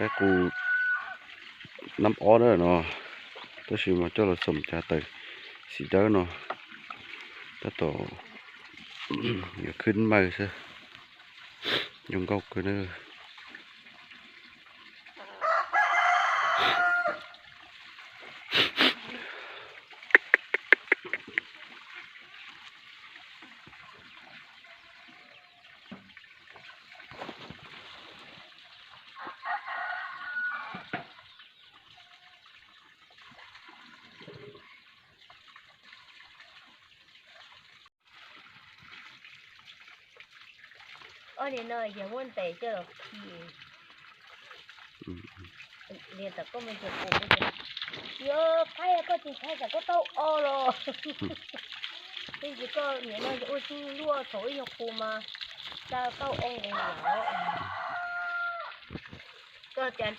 Qus nab ob na no, tab sis mas coj los xoom cov tawm xim dawb no, tab tom yuav khwb maws xwb, zoo nkauj kawg na. Ob niag no yog muab ntes coj los khi. Niag tom koj me ntsis qus, yog qaib koj tsis ntshai tsam koj tau o los. Tab sis koj niam no ua tsis luaj thaum ib nyuag qus mas tau o nqus lawm. Koj cas